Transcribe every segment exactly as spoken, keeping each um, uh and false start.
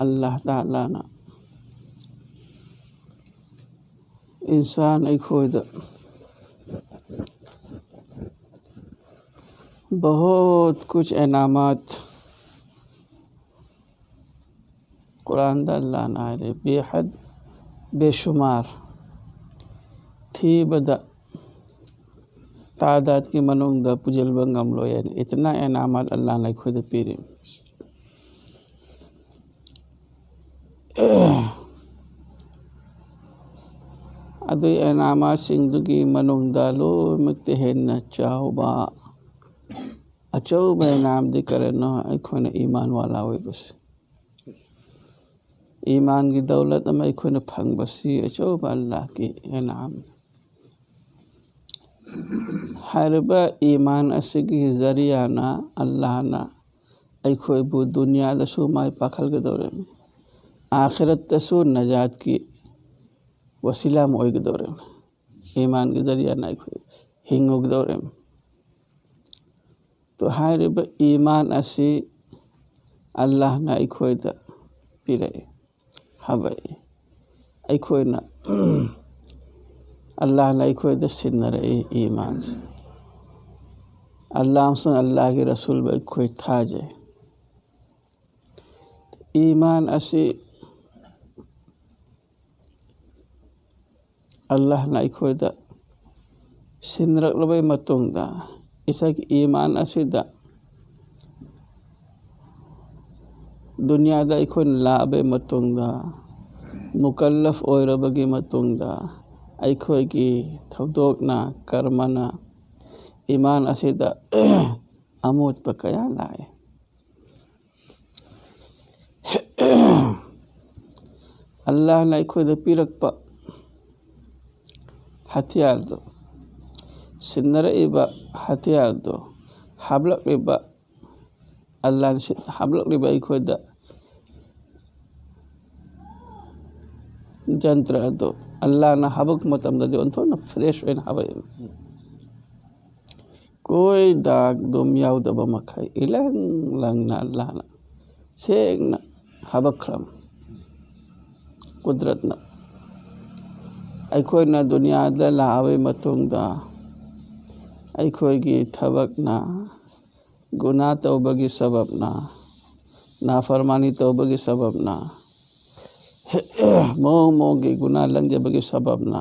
ꯑꯜꯂꯥꯍ ꯇꯥꯂꯥꯅ ꯏꯟꯁꯥꯟ ꯑꯩꯈꯣꯏꯗ ꯕꯍꯨꯠ ꯀꯨꯆ ꯏꯅꯥꯃꯥꯠ ꯀꯨꯔꯥꯟꯗ ꯑꯜꯂꯥꯍꯅ ꯍꯥꯏꯔꯦ, ꯕꯦꯍꯗ ꯕꯦꯁꯨꯃꯥꯔ, ꯊꯤꯕꯗ ꯇꯥꯗꯥꯗꯀꯤ ꯃꯅꯨꯡꯗ ꯄꯨꯖꯤꯜꯕ ꯉꯝꯂꯣꯏ ꯍꯥꯏꯅ ꯏꯇꯅꯥ ꯏꯅꯥꯃꯥꯠ ꯑꯜꯂꯥꯍꯅ ꯑꯩꯈꯣꯏꯗ ꯄꯤꯔꯤ꯫ ꯑꯗꯨ ꯏꯅꯥꯃꯥꯁꯤꯡꯗꯨꯒꯤ ꯃꯅꯨꯡꯗ ꯂꯣꯏꯅꯃꯛꯇ ꯍꯦꯟꯅ ꯆꯥꯎꯕ, ꯑꯆꯧꯕ ꯏꯅꯥꯝꯗꯤ ꯀꯔꯤꯅꯣ? ꯑꯩꯈꯣꯏꯅ ꯏꯃꯥꯟ ꯋꯥꯂꯥ ꯑꯣꯏꯕꯁꯤ꯫ ꯏꯃꯥꯟꯒꯤ ꯗꯧꯂꯠ ꯑꯃ ꯑꯩꯈꯣꯏꯅ ꯐꯪꯕꯁꯤ ꯑꯆꯧꯕ ꯑꯜꯂꯥꯍꯀꯤ ꯏꯅꯥꯝꯅꯤ꯫ ꯍꯥꯏꯔꯤꯕ ꯏꯃꯥꯟ ꯑꯁꯤꯒꯤ ꯖꯔꯤꯌꯥꯅ ꯑꯜꯂꯥꯍꯅ ꯑꯩꯈꯣꯏꯕꯨ ꯗꯨꯅꯤꯌꯥꯗꯁꯨ ꯃꯥꯏ ꯄꯥꯛꯍꯜꯒꯗꯧꯔꯤꯕꯅꯤ, ꯑꯥꯈꯤꯔꯠꯇꯁꯨ ꯅꯖꯥꯠꯀꯤ ꯋꯁꯤꯂꯥ ꯑꯃ ꯑꯣꯏꯒꯗꯧꯔꯤꯕꯅꯤ꯫ ꯏꯃꯥꯟꯒꯤ ꯖꯔꯤꯌꯥꯅ ꯑꯩꯈꯣꯏ ꯍꯤꯡꯉꯨꯒꯗꯧꯔꯤꯕꯅꯤ꯫ ꯇꯣ, ꯍꯥꯏꯔꯤꯕ ꯏꯃꯥꯟ ꯑꯁꯤ ꯑꯜꯂꯥꯍꯅ ꯑꯩꯈꯣꯏꯗ ꯄꯤꯔꯛꯏ, ꯍꯥꯕꯛꯏ꯫ ꯑꯩꯈꯣꯏꯅ, ꯑꯜꯂꯥꯍꯅ ꯑꯩꯈꯣꯏꯗ ꯁꯤꯟꯅꯔꯛꯏ ꯏꯃꯥꯟꯁꯤ꯫ ꯑꯜꯂꯥꯍ ꯑꯃꯁꯨꯡ ꯑꯜꯂꯥꯍꯒꯤ ꯔꯁꯨꯜꯕꯨ ꯑꯩꯈꯣꯏ ꯊꯥꯖꯩ꯫ ꯏꯃꯥꯟ ꯑꯁꯤ ꯑꯜꯂꯥꯍꯅ ꯑꯩꯈꯣꯏꯗ ꯁꯤꯟꯅꯔꯛꯂꯕꯩ ꯃꯇꯨꯡꯗ, ꯏꯁꯥꯒꯤ ꯏꯃꯥꯟ ꯑꯁꯤꯗ ꯗꯨꯅꯤꯌꯥꯗ ꯑꯩꯈꯣꯏꯅ ꯂꯥꯛꯑꯕꯩ ꯃꯇꯨꯡꯗ, ꯃꯨꯀꯜꯂꯐ ꯑꯣꯏꯔꯕꯒꯤ ꯃꯇꯨꯡꯗ, ꯑꯩꯈꯣꯏꯒꯤ ꯊꯧꯗꯣꯛꯅ, ꯀꯔꯃꯅ ꯏꯃꯥꯟ ꯑꯁꯤꯗ ꯑꯃꯣꯠꯄ ꯀꯌꯥ ꯂꯥꯛꯑꯦ꯫ ꯑꯜꯂꯥꯍꯅ ꯑꯩꯈꯣꯏꯗ ꯄꯤꯔꯛꯄ ꯍꯊꯤꯌꯥꯔꯗꯣ, ꯁꯤꯟꯅꯔꯛꯏꯕ ꯍꯊꯤꯌꯥꯔꯗꯣ, ꯍꯥꯞꯂꯛꯂꯤꯕ, ꯑꯜꯂꯥꯍꯅ ꯁꯤ-, ꯍꯥꯞꯂꯛꯂꯤꯕ ꯑꯩꯈꯣꯏꯗ ꯖꯟꯇ꯭ꯔ ꯑꯗꯣ, ꯑꯜꯂꯥꯍꯅ ꯍꯥꯄꯛꯄ ꯃꯇꯝꯗꯗꯤ ꯑꯣꯟꯊꯣꯛꯅ ꯐ꯭ꯔꯦꯁ ꯑꯣꯏꯅ ꯍꯥꯄꯛꯏ꯫ ꯀꯣꯏ ꯗꯥꯛ ꯑꯗꯨꯝ ꯌꯥꯎꯗꯕ ꯃꯈꯩ ꯏꯂꯪ ꯂꯪꯅ ꯑꯜꯂꯥꯍꯅ ꯁꯦꯡꯅ ꯑꯕꯀ꯭ꯔꯝ꯫ ꯀꯨꯗꯔꯠꯅ ꯑꯩꯈꯣꯏꯅ ꯗꯨꯅꯤꯌꯥꯗ ꯂꯥꯛꯑꯕ ꯃꯇꯨꯡꯗ ꯑꯩꯈꯣꯏꯒꯤ ꯊꯕꯛꯅ, ꯒꯨꯅꯥ ꯇꯧꯕꯒꯤ ꯁꯕꯕꯅ, ꯅꯥꯐꯔꯃꯥꯅꯤ ꯇꯧꯕꯒꯤ ꯁꯕꯕꯅ, ꯃꯑꯣꯡ ꯃꯑꯣꯡꯒꯤ ꯒꯨꯅꯥ ꯂꯪꯖꯕꯒꯤ ꯁꯕꯕꯅ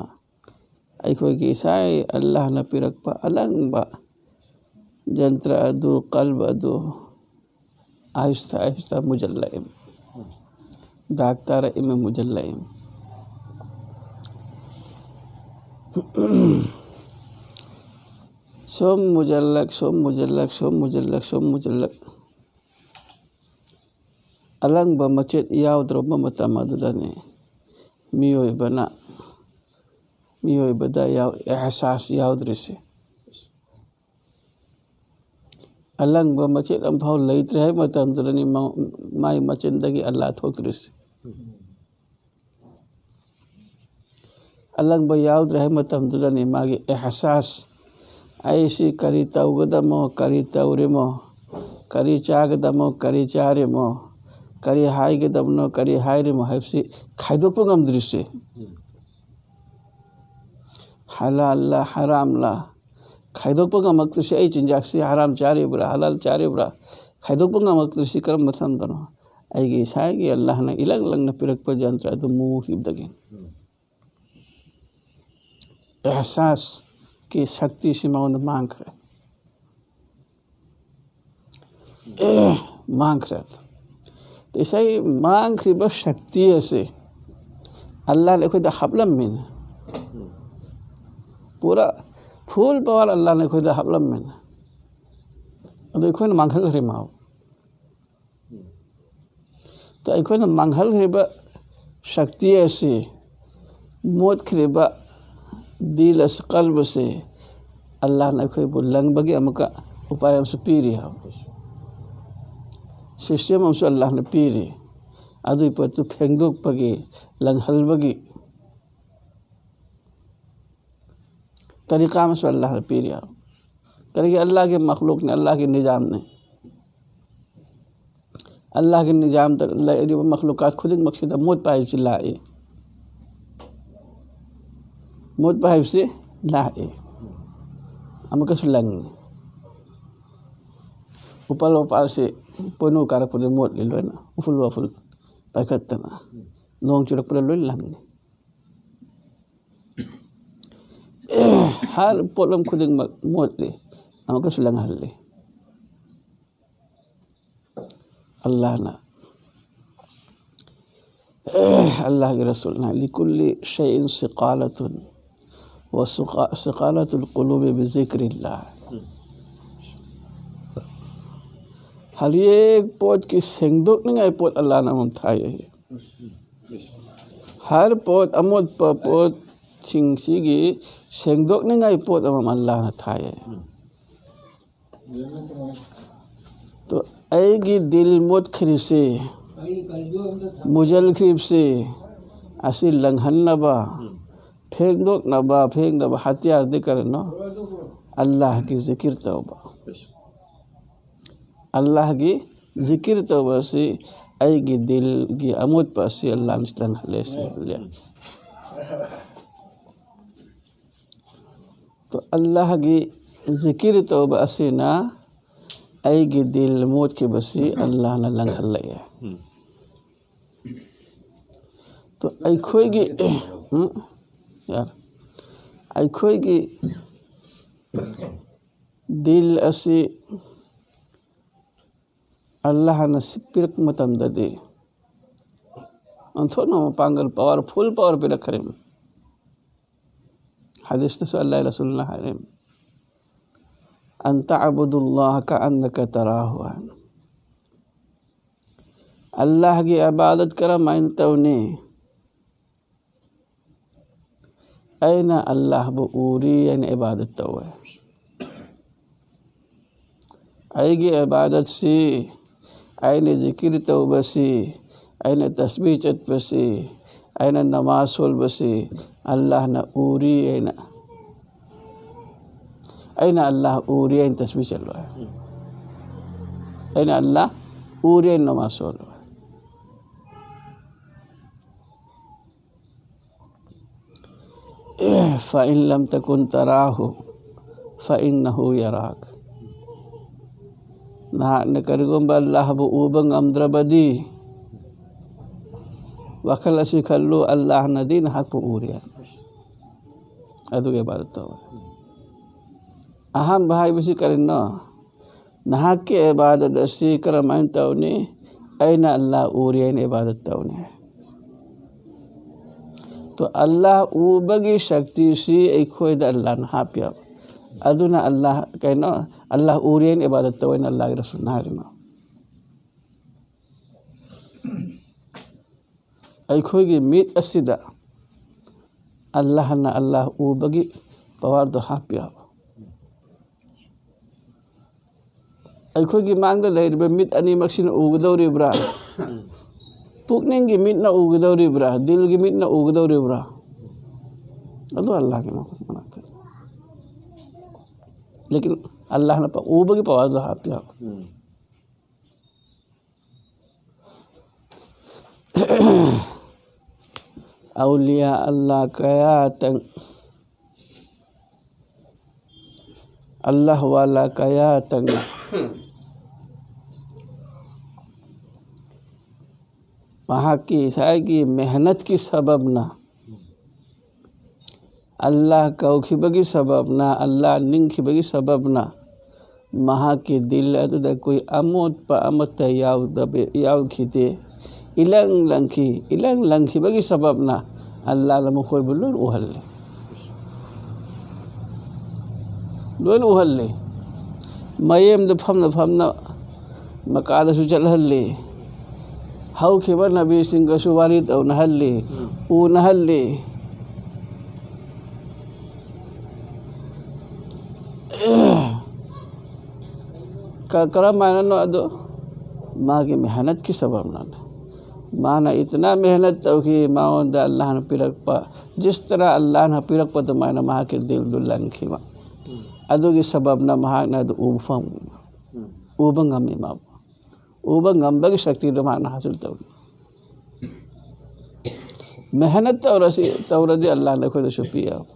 ꯑꯩꯈꯣꯏꯒꯤ ꯏꯁꯥ ꯑꯜꯂꯥꯍꯅ ꯄꯤꯔꯛꯄ ꯑꯂꯪꯕ ꯖꯟꯇ꯭ꯔ ꯑꯗꯨ, ꯀꯜꯕ ꯑꯗꯨ ꯑꯥꯍꯤꯁꯇ ꯑꯥꯍꯤꯁꯇ ꯃꯨꯖꯜꯂꯛꯏ, ꯗꯥꯛ ꯇꯥꯔꯛꯏ, ꯃꯨꯖꯜꯂꯛꯏ꯫ ꯁꯨꯝ ꯃꯨꯖꯜꯂꯛ, ꯁꯨꯝ ꯃꯨꯖꯜꯂꯛ, ꯁꯨꯝ ꯃꯨꯖꯜꯂꯛ, ꯁꯨꯝ ꯃꯨꯖꯜꯂꯛ꯫ ꯑꯂꯪꯕ ꯃꯆꯦꯠ ꯌꯥꯎꯗ꯭ꯔꯕ ꯃꯇꯝ ꯑꯗꯨꯗꯅꯤ ꯃꯤꯑꯣꯏꯕꯅ, ꯃꯤꯑꯣꯏꯕꯗ ꯌꯥꯎ-, ꯑꯦꯍꯁꯥꯁ ꯌꯥꯎꯗ꯭ꯔꯤꯁꯦ꯫ ꯑꯂꯪꯕ ꯃꯆꯦꯠ ꯑꯃꯐꯥꯎ ꯂꯩꯇ꯭ꯔꯦ ꯍꯥꯏꯕ ꯃꯇꯝꯗꯨꯗꯅꯤ ꯃ-, ꯃꯥꯏ ꯃꯆꯤꯟꯗꯒꯤ ꯑꯜꯂꯥ ꯊꯣꯛꯇ꯭ꯔꯤꯁꯦ꯫ ꯑꯂꯪꯕ ꯌꯥꯎꯗ꯭ꯔꯦ ꯍꯥꯏꯕ ꯃꯇꯝꯗꯨꯗꯅꯤ ꯃꯥꯒꯤ ꯑꯦꯍꯁꯥꯁ, ꯑꯩꯁꯤ ꯀꯔꯤ ꯇꯧꯒꯗꯃꯣ, ꯀꯔꯤ ꯇꯧꯔꯤꯃꯣ, ꯀꯔꯤ ꯆꯥꯒꯗꯃꯣ, ꯀꯔꯤ ꯆꯥꯔꯤꯃꯣ, ꯀꯔꯤ ꯍꯥꯏꯒꯗꯕꯅꯣ, ꯀꯔꯤ ꯍꯥꯏꯔꯤꯃꯣ ꯍꯥꯏꯕꯁꯤ ꯈꯥꯏꯗꯣꯛꯄ ꯉꯝꯗ꯭ꯔꯤꯁꯦ꯫ ꯍꯂꯥꯜꯂ ꯍꯔꯥꯝꯂ ꯈꯥꯏꯗꯣꯛꯄ ꯉꯝꯃꯛꯇ꯭ꯔꯤꯁꯤ, ꯑꯩ ꯆꯤꯟꯖꯥꯛꯁꯤ ꯍꯔꯥꯝ ꯆꯥꯔꯤꯕ꯭ꯔꯥ, ꯍꯂꯥꯜ ꯆꯥꯔꯤꯕ꯭ꯔꯥ ꯈꯥꯏꯗꯣꯛꯄ ꯉꯝꯃꯛꯇ꯭ꯔꯤꯁꯤ ꯀꯔꯝꯕ ꯃꯇꯝꯗꯅꯣ? ꯑꯩꯒꯤ ꯏꯁꯥꯒꯤ ꯑꯜꯂꯥꯍꯅ ꯏꯂꯪ ꯂꯪꯅ ꯄꯤꯔꯛꯄ ꯖꯟꯇ꯭ꯔ ꯑꯗꯨ ꯃꯨꯈꯤꯕꯗꯒꯤ꯫ ꯑꯦꯍꯁꯥꯁꯀꯤ ꯁꯛꯇꯤꯁꯤ ꯃꯉꯣꯟꯗ ꯃꯥꯡꯈ꯭ꯔꯦ꯫ ꯑꯦ, ꯃꯥꯡꯈ꯭ꯔꯦ꯫ ꯉꯁꯥꯏ ꯃꯥꯡꯈ꯭ꯔꯤꯕ ꯁꯛꯇꯤ ꯑꯁꯤ ꯑꯜꯂꯥꯍꯅ ꯑꯩꯈꯣꯏꯗ ꯍꯥꯞꯂꯝꯃꯤꯅ, ꯄꯨꯔꯥ ꯐꯨꯜ ꯄꯋꯥꯔ ꯑꯜꯂꯥꯍꯅ ꯑꯩꯈꯣꯏꯗ ꯍꯥꯞꯂꯝꯃꯤꯅ, ꯑꯗꯨ ꯑꯩꯈꯣꯏꯅ ꯃꯥꯡꯍꯜꯈ꯭ꯔꯦ ꯃꯥꯕꯨ꯫ ꯑꯗꯣ ꯑꯩꯈꯣꯏꯅ ꯃꯥꯡꯍꯜꯈ꯭ꯔꯤꯕ ꯁꯛꯇꯤ ꯑꯁꯤ, ꯃꯣꯠꯈ꯭ꯔꯤꯕ ꯗꯤꯜ ꯑꯁꯤ, ꯀꯜꯕ ꯑꯁꯤ, ꯑꯜꯂꯥꯍꯅ ꯑꯩꯈꯣꯏꯕꯨ ꯂꯪꯕꯒꯤ ꯑꯃꯨꯛꯀ ꯎꯄꯥꯏ ꯑꯃꯁꯨ ꯄꯤꯔꯤ ꯍꯥꯏꯕ꯫ ꯁꯤꯁꯇꯦꯝ ꯑꯃꯁꯨ ꯑꯜꯂꯥꯍꯅ ꯄꯤꯔꯤ꯫ ꯑꯗꯨꯒꯤ ꯄꯣꯠꯇꯨ ꯐꯦꯡꯗꯣꯛꯄꯒꯤ, ꯂꯪꯍꯜꯕꯒꯤ ꯇꯔꯤꯀꯥ ꯑꯃꯁꯨ ꯑꯜꯂꯥꯍꯅ ꯄꯤꯔꯤ ꯍꯥꯏꯕ꯫ ꯀꯔꯤꯒꯤ? ꯑꯜꯂꯥꯍꯒꯤ ꯃꯈꯂꯨꯛꯅꯤ, ꯑꯜꯂꯥꯍꯒꯤ ꯅꯤꯖꯥꯝꯅꯤ꯫ ꯑꯜꯂꯥꯍꯒꯤ ꯅꯤꯖꯥꯝꯗ ꯂꯩꯔꯤꯕ ꯃꯈꯂꯨꯀꯥꯠ ꯈꯨꯗꯤꯡꯃꯛꯁꯤꯗ ꯃꯣꯠꯄ ꯍꯥꯏꯕꯁꯤ ꯂꯥꯛꯏ꯫ ꯃꯣꯠꯄ ꯍꯥꯏꯕꯁꯤ ꯂꯥꯛꯏ꯫ ꯑꯃꯨꯛꯀꯁꯨ ꯂꯪꯉꯤ꯫ ꯎꯄꯥꯜ ꯋꯥꯄꯥꯜꯁꯤ ꯄꯣꯏꯅꯨ ꯀꯥꯔꯛꯄꯗ ꯃꯣꯠꯂꯤ ꯂꯣꯏꯅ꯫ ꯎꯐꯨꯜ ꯋꯥꯐꯨꯜ ꯄꯥꯏꯈꯠꯇꯅ ꯅꯣꯡ ꯆꯨꯔꯛꯄꯗ ꯂꯣꯏ ꯂꯪꯉꯤ꯫ ꯍꯥꯏꯔꯤꯕ ꯄꯣꯠꯂꯝ ꯈꯨꯗꯤꯡꯃꯛ ꯃꯣꯠꯂꯤ, ꯑꯃꯨꯛꯀꯁꯨ ꯂꯪꯍꯜꯂꯤ꯫ ꯑꯜꯂꯥꯍꯅ, ꯑꯜꯂꯥꯍꯒꯤ ꯔꯁꯨꯜꯅ, "ꯂꯤꯀꯨꯜꯂꯤ ꯁꯩꯏꯟ ꯁꯤꯀꯥꯂꯥꯇꯨꯟ, ꯋꯥ ꯁꯨꯀꯥ-, ꯁꯤꯀꯥꯂꯥꯇꯨꯜ ꯀꯨꯂꯨꯕꯤ ꯕꯤꯖꯤꯀ꯭ꯔꯤꯜꯂꯥꯍ"꯫ ꯍꯔ ꯑꯦꯛ ꯄꯣꯠꯀꯤ ꯁꯦꯡꯗꯣꯛꯅꯤꯡꯉꯥꯏ ꯄꯣꯠ ꯑꯜꯂꯥꯍꯅ ꯑꯃꯃꯝ ꯊꯥꯏ꯫ ꯍꯔ ꯄꯣꯠ, ꯑꯃꯣꯠꯄ ꯄꯣꯠꯁꯤꯡꯁꯤꯒꯤ ꯁꯦꯡꯗꯣꯛꯅꯤꯡꯉꯥꯏ ꯄꯣꯠ ꯑꯃꯃꯝ ꯑꯜꯂꯥꯍꯅ ꯊꯥꯏ꯫ ꯇꯣ ꯑꯩꯒꯤ ꯗꯤꯜ ꯃꯣꯠꯈ꯭ꯔꯤꯕꯁꯤ, ꯃꯨꯖꯜꯈ꯭ꯔꯤꯕꯁꯤ, ꯑꯁꯤ ꯂꯪꯍꯟꯅꯕ, ꯐꯦꯡꯗꯣꯛꯅꯕ, ꯐꯦꯡꯅꯕ ꯍꯇꯤꯌꯥꯔꯗꯤ ꯀꯔꯤꯅꯣ? ꯑꯜꯂꯥꯍꯒꯤ ꯖꯤꯀꯤꯔ ꯇꯧꯕ꯫ ꯑꯜꯂꯥꯍꯒꯤ ꯖꯤꯀꯤꯔ ꯇꯧꯕ ꯑꯁꯤ ꯑꯩꯒꯤ ꯗꯤꯜꯒꯤ ꯑꯃꯣꯠꯄ ꯑꯁꯤ ꯑꯜꯂꯥꯍꯅ ꯂꯪꯍꯜꯂꯦ, ꯁꯦꯡꯍꯜꯂꯦ꯫ ꯇꯣ ꯑꯜꯂꯥꯍꯒꯤ ꯖꯤꯀꯤꯔ ꯇꯧꯕ ꯑꯁꯤꯅ ꯑꯩꯒꯤ ꯗꯤꯜ ꯃꯣꯠꯈꯤꯕꯁꯤ ꯑꯜꯂꯥꯍꯅ ꯂꯪꯍꯜꯂꯛꯑꯦ꯫ ꯎꯝ꯫ ꯇꯣ ꯑꯩꯈꯣꯏꯒꯤ, ꯎꯝ, ꯌꯥꯔꯦ꯫ ꯑꯩꯈꯣꯏꯒꯤ ꯗꯤꯜ ꯑꯁꯤ ꯑꯜꯂꯥꯍꯅ ꯁꯤ ꯄꯤꯔꯛꯄ ꯃꯇꯝꯗꯗꯤ ꯑꯣꯟꯊꯣꯛꯅ ꯃꯄꯥꯡꯒꯜ, power, full power ꯄꯤꯔꯛꯈ꯭ꯔꯦ꯫ ꯍꯗꯤꯁꯇꯁꯨ ꯑꯜꯂꯥꯍ ꯔꯁꯨꯜꯅ ꯍꯥꯏꯔꯦ, "ꯑꯟ ꯇꯑꯕꯨꯗꯨꯜꯂꯥꯍ ꯀꯑꯟꯅꯀ ꯇꯔꯥꯍꯨ" ꯍꯥꯏꯅ꯫ ꯑꯜꯂꯥꯍꯒꯤ ꯏꯕꯥꯗꯠ ꯀꯔꯝꯍꯥꯏꯅ ꯇꯧꯅꯤ? ꯑꯩꯅ ꯑꯜꯂꯥꯍꯕꯨ ꯎꯔꯤ ꯍꯥꯏꯅ ꯏꯕꯥꯗꯠ ꯇꯧꯋꯦ꯫ ꯑꯩꯒꯤ ꯏꯕꯥꯗꯠꯁꯤ, ꯑꯩꯅ ꯖꯤꯀꯤꯔ ꯇꯧꯕꯁꯤ, ꯑꯩꯅ ꯇꯁꯕꯤꯍ ꯆꯠꯄꯁꯤ, ꯑꯩꯅ ꯅꯃꯥꯖ ꯁꯣꯟꯕꯁꯤ ꯑꯜꯂꯥꯍꯅ ꯎꯔꯤ ꯍꯥꯏꯅ, ꯑꯩꯅ ꯑꯜꯂꯥꯍ ꯎꯔꯤ ꯍꯥꯏꯅ ꯇꯁꯕꯤꯍ ꯆꯠꯂꯣꯏ꯫ ꯑꯩꯅ ꯑꯜꯂꯥꯍ ꯎꯔꯦꯅ ꯃꯥꯁꯨ꯫ فإن لم تكن تراه فإنه يراك. ꯅꯍꯥꯛꯅ ꯀꯔꯤꯒꯨꯝꯕ ꯑꯜꯂꯥꯍꯕꯨ ꯎꯕ ꯉꯝꯗ꯭ꯔꯕꯗꯤ, ꯋꯥꯈꯜ ꯑꯁꯤ ꯈꯜꯂꯨ, ꯑꯜꯂꯥꯍꯅꯗꯤ ꯅꯍꯥꯛꯄꯨ ꯎꯔꯦ꯫ ꯑꯗꯨꯒꯤ ꯏꯕꯥꯗꯠ ꯇꯧ꯫ ꯑꯍꯥꯟꯕ ꯍꯥꯏꯕꯁꯤ ꯀꯔꯤꯅꯣ? ꯅꯍꯥꯛꯀꯤ ꯏꯕꯥꯗꯠ ꯑꯁꯤ ꯀꯔꯝꯍꯥꯏꯅ ꯇꯧꯅꯤ? ꯑꯩꯅ ꯑꯜꯂꯥꯍ ꯎꯔꯦ ꯍꯥꯏꯅ ꯏꯕꯥꯗꯠ ꯇꯧꯅꯤ꯫ ꯇꯣ, ꯑꯜꯂꯥꯍ ꯎꯕꯒꯤ ꯁꯛꯇꯤꯁꯤ ꯑꯩꯈꯣꯏꯗ ꯑꯜꯂꯥꯍꯅ ꯍꯥꯞꯄꯦꯕ꯫ ꯑꯗꯨꯅ ꯑꯜꯂꯥꯍ, ꯀꯩꯅꯣ, ꯑꯜꯂꯥꯍ ꯎꯔꯦ ꯍꯥꯏꯅ ꯏꯕꯥꯗꯠ ꯇꯧꯋꯦꯅ ꯑꯜꯂꯥꯍꯒꯤ ꯔꯁꯨꯜꯅ ꯍꯥꯏꯔꯤꯅꯣ꯫ ꯑꯩꯈꯣꯏꯒꯤ ꯃꯤꯠ ꯑꯁꯤꯗ ꯑꯜꯂꯥꯍꯅ ꯑꯜꯂꯥꯍ ꯎꯕꯒꯤ ꯄꯋꯥꯔꯗꯣ ꯍꯥꯞꯄꯦꯕ꯫ ꯑꯩꯈꯣꯏꯒꯤ ꯃꯥꯡꯗ ꯂꯩꯔꯤꯕ ꯃꯤꯠ ꯑꯅꯤꯃꯛꯁꯤꯅ ꯎꯒꯗꯧꯔꯤꯕ꯭ꯔꯥ? ꯄꯨꯛꯅꯤꯡꯒꯤ ꯃꯤꯠꯅ ꯎꯒꯗꯧꯔꯤꯕ꯭ꯔꯥ? ꯗꯤꯜꯒꯤ ꯃꯤꯠꯅ ꯎꯒꯗꯧꯔꯤꯕ꯭ꯔꯥ? ꯑꯗꯨ ꯑꯜꯂꯥꯍꯒꯤ ꯃꯅꯥꯛꯇ꯫ ꯂꯦꯀꯤꯟ ꯑꯜꯂꯥꯍꯅ ꯄ-, ꯎꯕꯒꯤ ꯄꯋꯥꯔꯗꯣ ꯍꯥꯞꯄꯦꯕ꯫ ꯑꯧꯂꯤꯌꯥ ꯑꯜꯂꯥꯍ ꯀꯌꯥ ꯇꯪ, ꯑꯜꯂꯥꯍ ꯋꯥꯂꯥ ꯀꯌꯥ ꯇꯪꯅ ꯃꯍꯥꯛꯀꯤ ꯉꯁꯥꯏꯒꯤ ꯃꯦꯍꯅꯠꯀꯤ ꯁꯕꯕꯅ, ꯑꯜꯂꯥꯍ ꯀꯧꯈꯤꯕꯒꯤ ꯁꯕꯕꯅ, ꯑꯜꯂꯥꯍ ꯅꯤꯡꯈꯤꯕꯒꯤ ꯁꯕꯕꯅ ꯃꯍꯥꯛꯀꯤ ꯗꯤꯜ ꯑꯗꯨꯗ ꯀꯨꯏ ꯑꯃꯣꯠꯄ ꯑꯃꯠꯇ ꯌꯥꯎꯗꯕ, ꯌꯥꯎꯈꯤꯗꯦ꯫ ꯏꯂꯪ ꯂꯪꯈꯤ꯫ ꯏꯂꯪ ꯂꯪꯈꯤꯕꯒꯤ ꯁꯕꯕꯅ ꯑꯜꯂꯥꯍꯅ ꯃꯈꯣꯏꯕꯨ ꯂꯣꯏ ꯎꯍꯜꯂꯦ꯫ ꯂꯣꯏꯅ ꯎꯍꯜꯂꯦ꯫ ꯃꯌꯦꯝꯗ ꯐꯝꯅ ꯐꯝꯅ ꯃꯀꯥꯗꯁꯨ ꯆꯠꯍꯜꯂꯤ꯫ ꯍꯧꯈꯤꯕ ꯅꯕꯤꯁꯤꯡꯒꯁꯨ ꯋꯥꯔꯤ ꯇꯧꯅꯍꯜꯂꯤ, ꯎꯅꯍꯜꯂꯤ꯫ ꯀ-, ꯀꯔꯝ ꯍꯥꯏꯅꯅꯣ ꯑꯗꯣ? ꯃꯥꯒꯤ ꯃꯦꯍꯅꯠꯀꯤ ꯁꯕꯕꯅꯅꯦ꯫ ꯃꯥꯅ ꯏꯇꯅꯥ ꯃꯦꯍꯅꯠ ꯇꯧꯈꯤ, ꯃꯉꯣꯟꯗ ꯑꯜꯂꯥꯍꯅ ꯄꯤꯔꯛꯄ, ꯖꯤꯁ ꯇꯔꯥ ꯑꯜꯂꯥꯍꯅ ꯄꯤꯔꯛꯄ ꯑꯗꯨꯃꯥꯏꯅ ꯃꯍꯥꯛꯀꯤ ꯗꯤꯜꯗꯨ ꯂꯪꯈꯤꯕ꯫ ꯑꯗꯨꯒꯤ ꯁꯕꯕꯅ ꯃꯍꯥꯛꯅ ꯑꯗꯨ ꯎꯕ ꯐꯪ-, ꯎꯕ ꯉꯝꯃꯤ ꯃꯥꯕꯨ꯫ ꯎꯕ ꯉꯝꯕꯒꯤ ꯁꯛꯇꯤꯗꯣ ꯃꯥꯅ ꯍꯥꯁꯤꯜ ꯇꯧꯔꯤ꯫ ꯃꯦꯍꯅꯠ ꯇꯧꯔꯁꯤ, ꯇꯧꯔꯗꯤ ꯑꯜꯂꯥꯍꯅ ꯑꯩꯈꯣꯏꯗꯁꯨ ꯄꯤ ꯌꯥꯕ꯫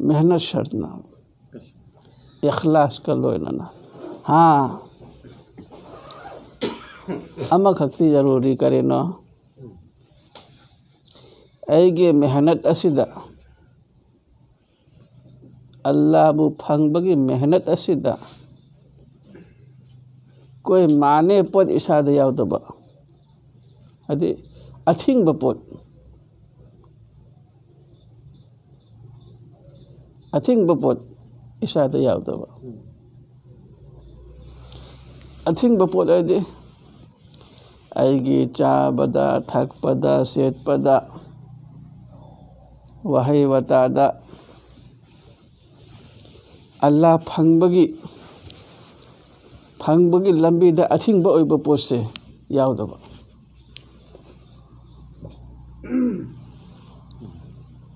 ꯃꯦꯍꯅꯠ ꯁꯔꯠꯅ, ꯏꯈꯂꯥꯁꯀ ꯂꯣꯏꯅꯅ꯫ ꯍꯥ, ꯑꯃꯈꯛꯇꯤ ꯖꯔꯨꯔꯤ꯫ ꯀꯔꯤꯅꯣ? ꯑꯩꯒꯤ ꯃꯦꯍꯅꯠ ꯑꯁꯤꯗ, ꯑꯜꯂꯥꯕꯨ ꯐꯪꯕꯒꯤ ꯃꯦꯍꯅꯠ ꯑꯁꯤꯗ ꯀꯣꯏ ꯃꯥꯅꯦ ꯄꯣꯠ ꯏꯁꯥꯗ ꯌꯥꯎꯗꯕ, ꯍꯥꯏꯗꯤ ꯑꯊꯤꯡꯕ ꯄꯣꯠ, ꯑꯊꯤꯡꯕ ꯄꯣꯠ ꯏꯁꯥꯗ ꯌꯥꯎꯗꯕ꯫ ꯑꯊꯤꯡꯕ ꯄꯣꯠ ꯍꯥꯏꯗꯤ ꯑꯩꯒꯤ ꯆꯥꯕꯗ, ꯊꯛꯄꯗ, ꯁꯦꯠꯄꯗ, ꯋꯥꯍꯩ ꯋꯥꯇꯥꯗ, ꯑꯜꯂꯥ ꯐꯪꯕꯒꯤ, ꯐꯪꯕꯒꯤ ꯂꯝꯕꯤꯗ ꯑꯊꯤꯡꯕ ꯑꯣꯏꯕ ꯄꯣꯠꯁꯦ ꯌꯥꯎꯗꯕ꯫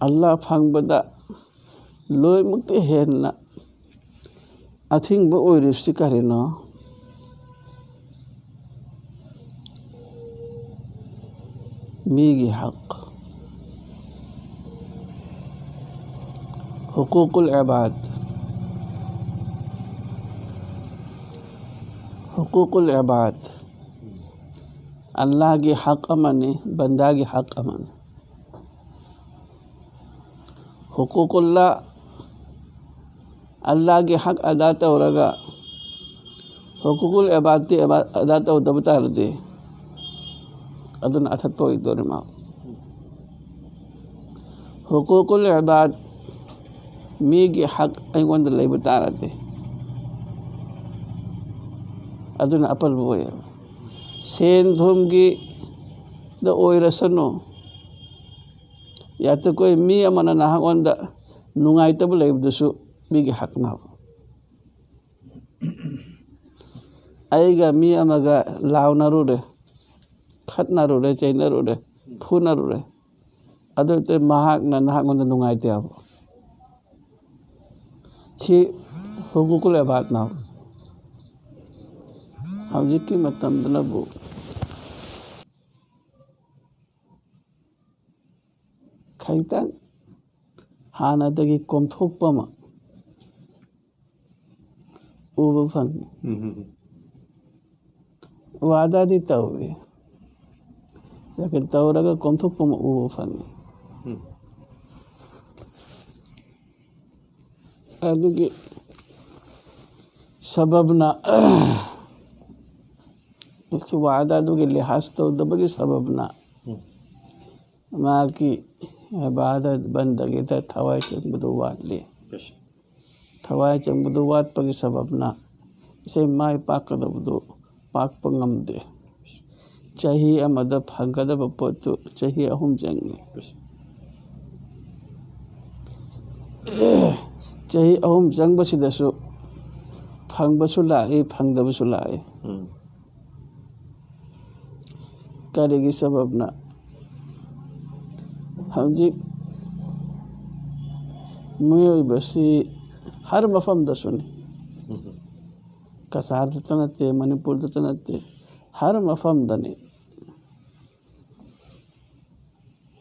ꯑꯜꯂꯥ ꯐꯪꯕꯗ ꯂꯣꯏꯅꯃꯛꯇ ꯍꯦꯟꯅ ꯑꯊꯤꯡꯕ ꯑꯣꯏꯔꯤꯕꯁꯤ ꯀꯔꯤꯅꯣ? ꯃꯤꯒꯤ ꯍꯛ, ꯍꯨꯀꯨꯀꯨꯜ ꯏꯕꯥꯗ, ꯍꯨꯀꯨꯀꯨꯜ ꯏꯕꯥꯗ, ꯑꯜꯂꯥꯍꯒꯤ ꯍꯛ ꯑꯃꯅꯤ, ꯕꯟꯗꯥꯒꯤ ꯍꯛ ꯑꯃꯅꯤ꯫ ꯍꯨꯀꯨꯀꯨꯜꯂꯥ, ꯑꯜꯂꯥꯍꯒꯤ ꯍꯛ ꯑꯗꯥ ꯇꯧꯔꯒ ꯍꯨꯀꯨꯀꯨꯜ ꯏꯕꯥꯗꯇꯤ ꯑꯕꯥ-, ꯑꯗꯥ ꯇꯧꯗꯕ ꯇꯥꯔꯗꯤ, ꯑꯗꯨꯅ ꯑꯊꯠꯄ ꯑꯣꯏꯗꯣꯔꯤ꯫ ꯃꯥ ꯍꯨꯀꯨꯀꯨꯜ ꯏꯕꯥꯗ, ꯃꯤꯒꯤ ꯍꯛ ꯑꯩꯉꯣꯟꯗ ꯂꯩꯕ ꯇꯥꯔꯗꯤ, ꯑꯗꯨꯅ ꯑꯄꯜꯕ ꯑꯣꯏꯌꯦꯕ꯫ ꯁꯦꯟ ꯊꯨꯝꯒꯤꯗ ꯑꯣꯏꯔꯁꯅꯨ, ꯌꯥꯇ ꯀꯣꯏ ꯃꯤ ꯑꯃꯅ ꯅꯍꯥꯛꯉꯣꯟꯗ ꯅꯨꯡꯉꯥꯏꯇꯕ ꯂꯩꯕꯗꯨꯁꯨ ꯃꯤꯒꯤ ꯍꯛꯅꯦꯕ꯫ ꯑꯩꯒ ꯃꯤ ꯑꯃꯒ ꯂꯥꯎꯅꯔꯨꯔꯦ, ꯈꯠꯅꯔꯨꯔꯦ, ꯆꯩꯅꯔꯨꯔꯦ, ꯐꯨꯅꯔꯨꯔꯦ, ꯑꯗꯨ ꯑꯣꯏꯔꯗꯤ ꯃꯍꯥꯛꯅ ꯅꯍꯥꯛꯉꯣꯟꯗ ꯅꯨꯡꯉꯥꯏꯇꯦ ꯍꯥꯏꯕ꯫ ꯁꯤ ꯍꯨꯀꯨꯀꯨꯜ ꯏꯕꯥꯗꯅ ꯍꯧꯖꯤꯛꯀꯤ ꯃꯇꯝꯗꯅꯕꯨ ꯈꯤꯇꯪ ꯍꯥꯟꯅꯗꯒꯤ ꯀꯣꯝꯊꯣꯛꯄ ꯑꯃ ꯎꯕ ꯐꯪꯉꯤ꯫ ꯎꯝ, ꯎꯝ, ꯎꯝ꯫ ꯋꯥꯗꯥꯗꯤ ꯇꯧꯏ, ꯂꯦꯀꯤꯟ ꯇꯧꯔꯒ ꯀꯣꯝꯊꯣꯛꯄ ꯑꯃ ꯎꯕ ꯐꯪꯉꯤ꯫ ꯎꯝ꯫ ꯑꯗꯨꯒꯤ ꯁꯕꯕꯅ, ꯁꯤ ꯋꯥꯗꯥꯗꯨꯒꯤ ꯂꯤꯍꯥꯖ ꯇꯧꯗꯕꯒꯤ ꯁꯕꯕꯅ ꯎꯝ꯫ ꯃꯥꯒꯤ ꯏꯕꯥꯗꯠ ꯕꯟꯗꯒꯤꯗ ꯊꯋꯥꯏ ꯆꯪꯕꯗꯨ ꯋꯥꯠꯂꯤ꯫ ꯌꯦꯁ꯫ ꯊꯋꯥꯏ ꯆꯪꯕꯗꯨ ꯋꯥꯠꯄꯒꯤ ꯁꯕꯕꯅ ꯏꯁꯩ ꯃꯥꯏ ꯄꯥꯛꯀꯗꯕꯗꯨ ꯄꯥꯛꯄ ꯉꯝꯗꯦ꯫ ꯆꯍꯤ ꯑꯃꯗ ꯐꯪꯒꯗꯕ ꯄꯣꯠꯇꯨ ꯆꯍꯤ ꯑꯍꯨꯝ ꯆꯪꯉꯤ꯫ ꯌꯦꯁ꯫ ꯆꯍꯤ ꯑꯍꯨꯝ ꯆꯪꯕꯁꯤꯗꯁꯨ ꯐꯪꯕꯁꯨ ꯂꯥꯛꯏ, ꯐꯪꯗꯕꯁꯨ ꯂꯥꯛꯏ꯫ ꯎꯝ꯫ ꯀꯔꯤꯒꯤ ꯁꯕꯕꯅ? ꯍꯧꯖꯤꯛ ꯃꯤꯑꯣꯏꯕꯁꯤ ꯍꯔ ꯃꯐꯝꯗꯁꯨꯅꯤ꯫ ꯎꯝ꯫ ꯀꯁꯥꯔꯗꯇ ꯅꯠꯇꯦ, ꯃꯅꯤꯄꯨꯔꯗꯇ ꯅꯠꯇꯦ, ꯍꯔ ꯃꯐꯝꯗꯅꯤ꯫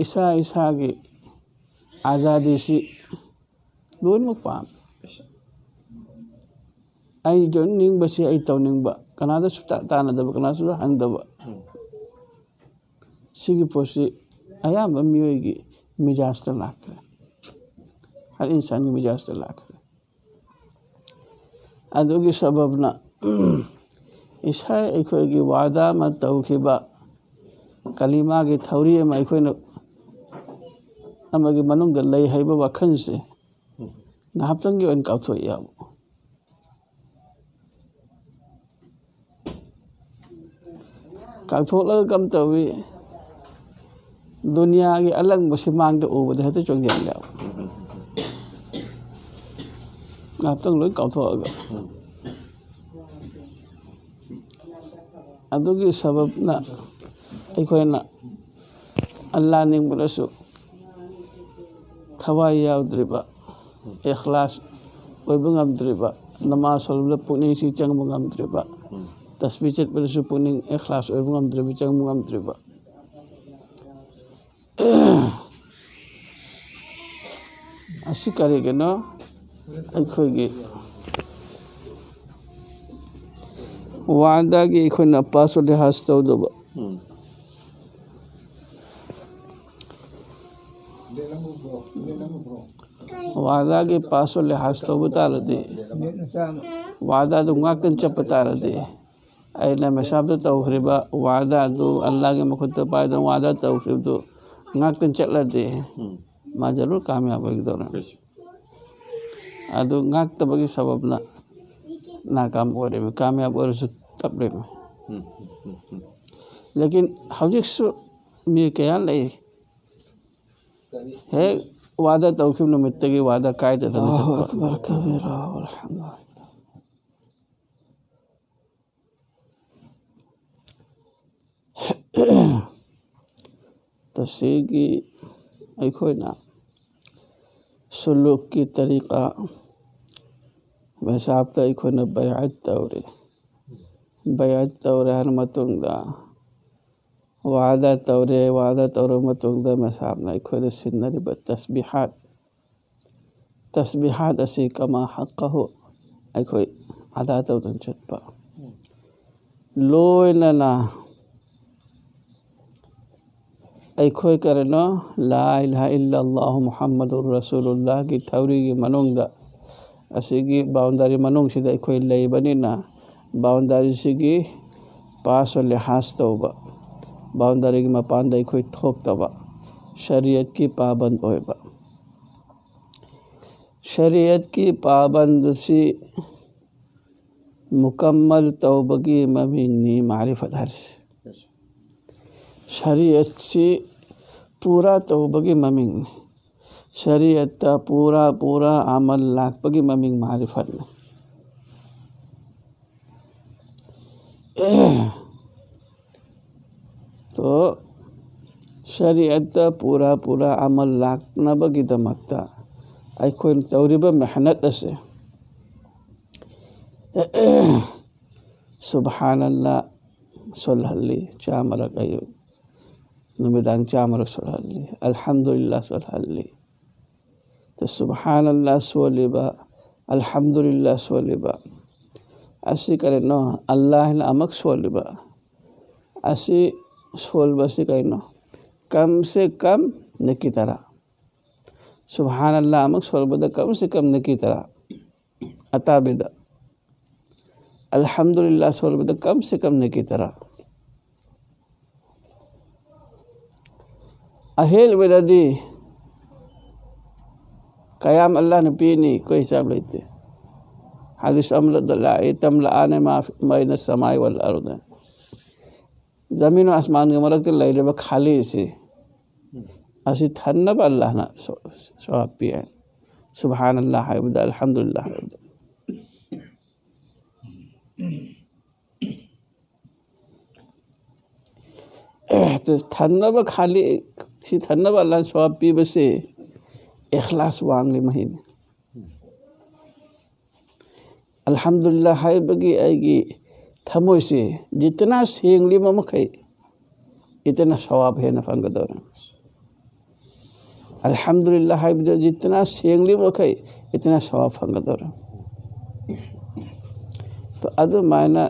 ꯏꯁꯥ ꯏꯁꯥꯒꯤ ꯑꯥꯖꯥꯗꯤꯁꯤ ꯂꯣꯏꯅꯃꯛ ꯄꯥꯝꯃꯤ꯫ ꯑꯩ ꯇꯧꯅꯤꯡꯕꯁꯤ ꯑꯩ ꯇꯧꯅꯤꯡꯕ, ꯀꯅꯥꯗꯁꯨ ꯇꯥ-, ꯇꯥꯟꯅꯗꯕ, ꯀꯅꯥꯁꯨ ꯍꯪꯗꯕ꯫ ꯎꯝ꯫ ꯁꯤꯒꯤ ꯄꯣꯠꯁꯤ ꯑꯌꯥꯝꯕ ꯃꯤꯑꯣꯏꯒꯤ ꯃꯤꯖꯥꯖꯇ ꯂꯥꯛꯈ꯭ꯔꯦ, ꯍꯔ ꯏꯟꯁꯥꯟꯒꯤ ꯃꯤꯖꯥꯖꯇ ꯂꯥꯛꯈ꯭ꯔꯦ꯫ ꯑꯗꯨꯒꯤ ꯁꯕꯕꯅ ꯏꯁꯥ ꯑꯩꯈꯣꯏꯒꯤ ꯋꯥꯗꯥ ꯑꯃ ꯇꯧꯈꯤꯕ, ꯀꯂꯤꯃꯥꯒꯤ ꯊꯧꯔꯤ ꯑꯃ ꯑꯩꯈꯣꯏꯅ ꯑꯃꯒꯤ ꯃꯅꯨꯡꯗ ꯂꯩ ꯍꯥꯏꯕ ꯋꯥꯈꯜꯁꯦ ꯉꯥꯏꯍꯥꯛꯇꯪꯒꯤ ꯑꯣꯏꯅ ꯀꯥꯎꯊꯣꯛ ꯌꯥꯕ꯫ ꯀꯥꯎꯊꯣꯛꯂꯒ ꯀꯝ ꯇꯧꯏ? ꯗꯨꯅꯤꯌꯥꯒꯤ ꯑꯂꯪꯕꯁꯤ ꯃꯥꯡꯗ ꯎꯕꯗ ꯍꯦꯛꯇ ꯆꯣꯡꯁꯤꯜꯂꯦꯕ꯫ ꯉꯥꯏꯍꯥꯛꯇꯪ ꯂꯣꯏ ꯀꯥꯎꯊꯣꯛꯑꯒ꯫ ꯑꯗꯨꯒꯤ ꯁꯕꯕꯅ ꯑꯩꯈꯣꯏꯅ ꯑꯜꯂꯥ ꯅꯤꯡꯕꯗꯁꯨ ꯊꯋꯥꯏ ꯌꯥꯎꯗ꯭ꯔꯤꯕ, ꯏꯈ꯭ꯂꯥꯁ ꯑꯣꯏꯕ ꯉꯝꯗ꯭ꯔꯤꯕ, ꯅꯃꯥꯖ ꯁꯣꯟꯕꯗ ꯄꯨꯛꯅꯤꯡꯁꯤ ꯆꯪꯕ ꯉꯝꯗ꯭ꯔꯤꯕ, ꯎꯝ꯫ ꯇꯁꯕꯤ ꯆꯠꯄꯗꯁꯨ ꯄꯨꯛꯅꯤꯡ ꯏꯈ꯭ꯂꯥꯁ ꯑꯣꯏꯕ ꯉꯝꯗ꯭ꯔꯤꯕ, ꯆꯪꯕ ꯉꯝꯗ꯭ꯔꯤꯕ꯫ ꯑꯁꯤ ꯀꯔꯤꯒꯤꯅꯣ? ꯑꯩꯈꯣꯏꯒꯤ ꯋꯥꯗꯥꯒꯤ ꯑꯩꯈꯣꯏꯅ ꯄꯥꯁ ꯂꯤꯍꯥꯖ ꯇꯧꯗꯕ꯫ ꯎꯝ꯫ ꯋꯥꯗꯥꯒꯤ ꯄꯥꯁ ꯂꯤꯍꯥꯖ ꯇꯧꯕ ꯇꯥꯔꯗꯤ, ꯋꯥꯗꯥꯗꯨ ꯉꯥꯛꯇꯅ ꯆꯠꯄ ꯇꯥꯔꯗꯤ, ꯑꯩꯅ ꯃꯦꯁꯥꯞꯇ ꯇꯧꯈ꯭ꯔꯤꯕ ꯋꯥꯗꯥꯗꯨ, ꯑꯜꯂꯥꯒꯤ ꯃꯈꯨꯠꯇ ꯄꯥꯏꯗꯨꯅ ꯋꯥꯗꯥ ꯇꯧꯈ꯭ꯔꯤꯕꯗꯨ ꯉꯥꯛꯇꯅ ꯆꯠꯂꯗꯤ, ꯎꯝ꯫ ꯃꯥ ꯖꯔꯨꯔ ꯀꯥꯃꯌꯥꯕ ꯑꯣꯏꯒꯗꯧꯔꯦ꯫ ꯕꯦꯁ꯫ ꯑꯗꯨ ꯉꯥꯛꯇꯕꯒꯤ ꯁꯕꯕꯅ ꯅꯥꯀꯥꯝ ꯑꯣꯏꯔꯤꯕ, ꯀꯥꯃꯌꯥꯕ ꯑꯣꯏꯔꯁꯨ ꯇꯞꯂꯤꯕ꯫ ꯎꯝ, ꯎꯝ, ꯎꯝ, ꯎꯝ꯫ ꯂꯦꯀꯤꯟ ꯍꯧꯖꯤꯛꯁꯨ ꯃꯤ ꯀꯌꯥ ꯂꯩ, ꯍꯦꯛ ꯋꯥꯗꯥ ꯇꯧꯈꯤꯕ ꯅꯨꯃꯤꯠꯇꯒꯤ ꯋꯥꯗꯥ ꯀꯥꯏꯗꯗꯅ ꯑꯜꯂꯥꯍꯨ ꯆꯠꯄ꯫ ꯑꯛꯕꯔ ꯀꯕꯤꯔꯥ ꯋꯜꯍꯝꯗꯨꯂꯤꯜꯂꯥꯍ꯫ ꯇꯁꯦꯡꯒꯤ ꯑꯩꯈꯣꯏꯅ ꯁꯨꯂꯨꯛꯀꯤ ꯇꯔꯤꯀꯥ, ꯃꯦꯁꯥꯞꯇ ꯑꯩꯈꯣꯏꯅ ꯕꯌꯥꯠ ꯇꯧꯔꯦ꯫ ꯕꯌꯥꯠ ꯇꯧꯔꯦ ꯍꯥꯏꯔ ꯃꯇꯨꯡꯗ, ꯋꯥꯗꯥ ꯇꯧꯔꯦ, ꯋꯥꯗꯥ ꯇꯧꯔꯕ ꯃꯇꯨꯡꯗ ꯃꯦꯁꯥꯞꯅ ꯑꯩꯈꯣꯏꯗ ꯁꯤꯟꯅꯔꯤꯕ ꯇꯁꯕꯤꯍꯥꯠ, ꯇꯁꯕꯤꯍꯥꯠ ꯑꯁꯤ ꯀꯃꯥ ꯍꯛꯀꯍꯨ ꯑꯩꯈꯣꯏ ꯑꯗꯥ ꯇꯧꯗꯨꯅ ꯆꯠꯄ꯫ ꯂꯣꯏꯅꯅ ꯑꯩꯈꯣꯏ ꯀꯔꯤꯅꯣ, ꯂꯥ ꯏꯂꯥꯍ ꯏꯜꯂꯜꯂꯥꯍꯨ ꯃꯨꯍꯝꯃꯗꯨꯔ ꯔꯁꯨꯂꯨꯜꯂꯥꯍꯒꯤ ꯊꯧꯔꯤꯒꯤ ꯃꯅꯨꯡꯗ, ꯑꯁꯤꯒꯤ ꯕꯥꯎꯟꯗꯔꯤ ꯃꯅꯨꯡꯁꯤꯗ ꯑꯩꯈꯣꯏ ꯂꯩꯕꯅꯤꯅ, ꯕꯥꯎꯟꯗꯔꯤꯁꯤꯒꯤ ꯄꯥꯁ ꯂꯤꯍꯥꯖ ꯇꯧꯕ, ꯕꯥꯎꯟꯗꯔꯤꯒꯤ ꯃꯄꯥꯟꯗ ꯑꯩꯈꯣꯏ ꯊꯣꯛꯇꯕ, ꯁꯔꯤꯌꯠꯀꯤ ꯄꯥꯕꯟ ꯑꯣꯏꯕ꯫ ꯁꯔꯤꯌꯠꯀꯤ ꯄꯥꯕꯟꯗꯁꯤ ꯃꯨꯀꯝꯃꯜ ꯇꯧꯕꯒꯤ ꯃꯃꯤꯡꯅꯤ ꯃꯥꯔꯤꯐꯠ ꯍꯥꯏꯔꯤꯁꯦ꯫ ꯁꯔꯤꯌꯠꯁꯤ ꯄꯨꯔꯥ ꯇꯧꯕꯒꯤ ꯃꯃꯤꯡꯅꯤ꯫ ꯁꯔꯤꯌꯠꯇ ꯄꯨꯔꯥ ꯄꯨꯔꯥ ꯑꯃꯜ ꯂꯥꯛꯄꯒꯤ ꯃꯃꯤꯡ ꯃꯥꯔꯤꯐꯠꯅꯤ꯫ ꯇꯣ, ꯁꯔꯤꯌꯠꯇ ꯄꯨꯔꯥ ꯄꯨꯔꯥ ꯑꯃꯜ ꯂꯥꯛꯅꯕꯒꯤꯗꯃꯛꯇ ꯑꯩꯈꯣꯏꯅ ꯇꯧꯔꯤꯕ ꯃꯦꯍꯅꯠ ꯑꯁꯦ, ꯁꯨꯕꯍꯥꯅꯜꯂꯥ ꯁꯣꯜꯍꯜꯂꯤ ꯆꯥꯝꯃꯔꯛ ꯑꯌꯨꯛ, ꯅꯨꯃꯤꯗꯥꯡ ꯆꯥꯝꯃꯔꯛ ꯁꯣꯜꯍꯜꯂꯤ, ꯑꯜꯍꯝꯗꯨꯂꯤꯜꯂꯥ ꯁꯣꯜꯍꯜꯂꯤ꯫ ꯇ ꯁꯨꯕꯍꯥꯅꯜꯂꯥ ꯁꯣꯜꯂꯤꯕ, ꯑꯜꯍꯝꯗꯨꯂꯤꯜꯂꯥ ꯁꯣꯜꯂꯤꯕ ꯑꯁꯤ ꯀꯔꯤꯅꯣ? ꯑꯜꯂꯥꯍꯅ ꯑꯃꯛ ꯁꯣꯜꯂꯤꯕ ꯑꯁꯤ ꯁꯣꯜꯕꯁꯤ ꯀꯔꯤꯅꯣ? ꯀꯝ ꯁꯦ ꯀꯝ ꯅꯦꯀꯤ ꯇꯔꯥ꯫ ꯁꯨꯕꯍꯥꯅꯜꯂꯥ ꯑꯃꯛ ꯁꯣꯜꯕꯗ ꯀꯝ ꯁꯦ ꯀꯝ ꯅꯦꯀꯤ ꯇꯔꯥ ꯑꯇꯥꯕꯤꯗ꯫ ꯑꯜꯍꯝꯗꯨꯂꯤꯜꯂꯥ ꯁꯣꯜꯕꯗ ꯀꯝ ꯁꯦ ꯀꯝ ꯅꯦꯀꯤ ꯇꯔꯥ꯫ ꯑꯍꯦꯟꯕꯗꯗꯤ ꯀꯌꯥꯝ ꯑꯜꯂꯥꯍꯅ ꯄꯤꯅꯤ, ꯑꯩꯈꯣꯏ ꯍꯤꯁꯥꯕ ꯂꯩꯇꯦ꯫ ꯍꯥꯗꯤꯁ ꯑꯃꯗ ꯂꯥꯛꯏ, "ꯇꯝꯂꯥꯑꯥꯅꯦ ꯃꯥ ꯕꯩꯅ ꯁꯃꯥꯏ ꯋꯜ ꯑꯔꯗ"꯫ ꯖꯃꯤꯟ ꯑꯁꯃꯥꯟꯒꯤ ꯃꯔꯛꯇ ꯂꯩꯔꯤꯕ ꯈꯥꯂꯤꯁꯤ, ꯑꯁꯤ ꯊꯟꯅꯕ ꯑꯜꯂꯥꯍꯅ ꯁ-, ꯁꯋꯥꯕ ꯄꯤ ꯍꯥꯏ꯫ ꯁꯨꯕꯍꯥꯅꯜꯂꯥ ꯍꯥꯏꯕꯗ, ꯑꯜꯍꯝꯗꯨꯂꯤꯜꯂꯥ ꯍꯥꯏꯕꯗ꯫ ꯊꯟꯅꯕ ꯈꯥꯂꯤ, ꯁꯤ ꯊꯟꯅꯕ ꯑꯜꯂꯥꯍꯅ ꯁꯋꯥꯕ ꯄꯤꯕꯁꯤ ꯏꯈ꯭ꯂꯥꯁ ꯋꯥꯡꯂꯤ ꯃꯍꯩꯅꯤ꯫ ꯑꯜꯍꯝꯗꯨꯂꯤꯜꯂꯥ ꯍꯥꯏꯕꯒꯤ ꯑꯩꯒꯤ ꯊꯃꯣꯏꯁꯦ ꯖꯤꯇꯅꯥ ꯁꯦꯡꯂꯤꯕ ꯃꯈꯩ, ꯏꯇꯅ ꯁꯋꯥꯕ ꯍꯦꯟꯅ ꯐꯪꯒꯗꯧꯔꯦ꯫ ꯑꯜꯍꯝꯗꯨꯂꯤꯜꯂꯥ ꯍꯥꯏꯕꯗ ꯖꯤꯇꯅꯥ ꯁꯦꯡꯂꯤꯕ ꯃꯈꯩ, ꯏꯇꯅ ꯁꯋꯥꯕ ꯐꯪꯒꯗꯧꯔꯦ꯫ ꯇꯣ ꯑꯗꯨꯃꯥꯏꯅ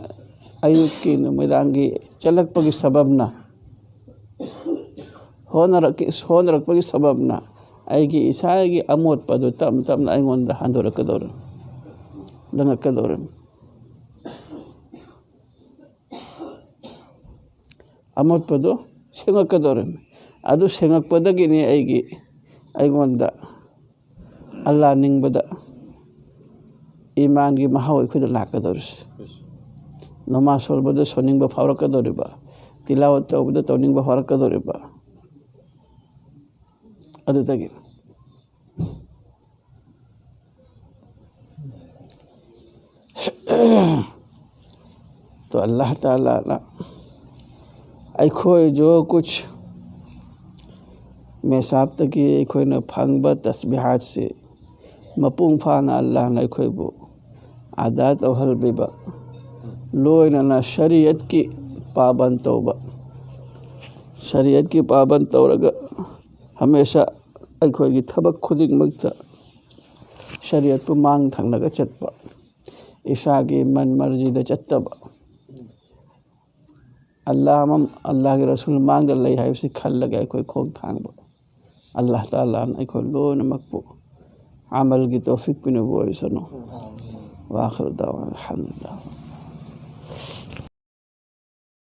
ꯑꯌꯨꯛꯀꯤ ꯅꯨꯃꯤꯗꯥꯡꯒꯤ ꯆꯠꯂꯛꯄꯒꯤ ꯁꯕꯕꯅ, ꯍꯣꯠꯅꯔꯛꯀꯤ-, ꯍꯣꯠꯅꯔꯛꯄꯒꯤ ꯁꯕꯕꯅ ꯑꯩꯒꯤ ꯏꯁꯥꯒꯤ ꯑꯃꯣꯠꯄꯗꯨ ꯇꯞꯅ ꯇꯞꯅ ꯑꯩꯉꯣꯟꯗ ꯍꯟꯗꯣꯔꯛꯀꯗꯧꯔꯦ, ꯂꯪꯉꯛꯀꯗꯧꯔꯦ꯫ ꯑꯃꯣꯠꯄꯗꯨ ꯁꯦꯡꯉꯛꯀꯗꯧꯔꯤꯕꯅꯤ꯫ ꯑꯗꯨ ꯁꯦꯡꯉꯛꯄꯗꯒꯤꯅꯤ ꯑꯩꯒꯤ, ꯑꯩꯉꯣꯟꯗ ꯑꯜꯂꯥ ꯅꯤꯡꯕꯗ ꯏꯃꯥꯟꯒꯤ ꯃꯍꯥꯎ ꯑꯩꯈꯣꯏꯗ ꯂꯥꯛꯀꯗꯧꯔꯤꯁꯤ꯫ ꯅꯃꯥꯖ ꯁꯣꯟꯕꯗ ꯁꯣꯟꯅꯤꯡꯕ ꯐꯥꯎꯔꯛꯀꯗꯧꯔꯤꯕ, ꯇꯤꯂꯥꯋꯠ ꯇꯧꯕꯗ ꯇꯧꯅꯤꯡꯕ ꯐꯥꯎꯔꯛꯀꯗꯧꯔꯤꯕ꯫ ꯑꯗꯨꯗꯒꯤ तो अल्लाह ताला ना ꯑꯩꯈꯣꯏ जो कुछ ꯃꯦꯁꯥꯞꯇꯒꯤ ꯑꯩꯈꯣꯏꯅ ꯐꯪꯕ ꯇꯁꯕꯤꯍꯥꯠꯁꯤ ꯃꯄꯨꯡ ꯐꯥꯅ ꯑꯜꯂꯥꯍꯅ ꯑꯩꯈꯣꯏꯕꯨ ꯑꯗꯥ ꯇꯧꯍꯜꯕꯤꯕ, ꯂꯣꯏꯅꯅ ꯁꯔꯤꯌꯠꯀꯤ ꯄꯥꯕꯟ ꯇꯧꯕ, ꯁꯔꯤꯌꯠꯀꯤ ꯄꯥꯕꯟ ꯇꯧꯔꯒ ꯍꯃꯦꯁꯥ ꯑꯩꯈꯣꯏꯒꯤ ꯊꯕꯛ ꯈꯨꯗꯤꯡꯃꯛꯇ ꯁꯔꯤꯌꯠꯄꯨ ꯃꯥꯡ ꯊꯪꯂꯒ ꯆꯠꯄ, ꯏꯁꯥꯒꯤ ꯃꯟ ꯃꯔꯖꯤꯗ ꯆꯠꯇꯕ, ꯑꯜꯂꯥꯍ ꯑꯃ, ꯑꯜꯂꯥꯍꯒꯤ ꯔꯁꯨꯜ ꯃꯥꯡꯗ ꯂꯩ ꯍꯥꯏꯕꯁꯤ ꯈꯜꯂꯒ ꯑꯩꯈꯣꯏ ꯈꯣꯡ ꯊꯥꯡꯕ꯫ ꯑꯜꯂꯥꯍ ꯇꯥꯂꯥꯅ ꯑꯩꯈꯣꯏ ꯂꯣꯏꯅꯃꯛꯄꯨ ꯑꯃꯜꯒꯤ ꯇꯧꯐꯤꯛ ꯄꯤꯅꯕ ꯑꯣꯏꯁꯅꯨ꯫ ꯋꯥꯈꯜ ꯗꯥꯋꯥ ꯑꯜꯍꯝꯗꯨꯂꯤꯜꯂꯥꯍ꯫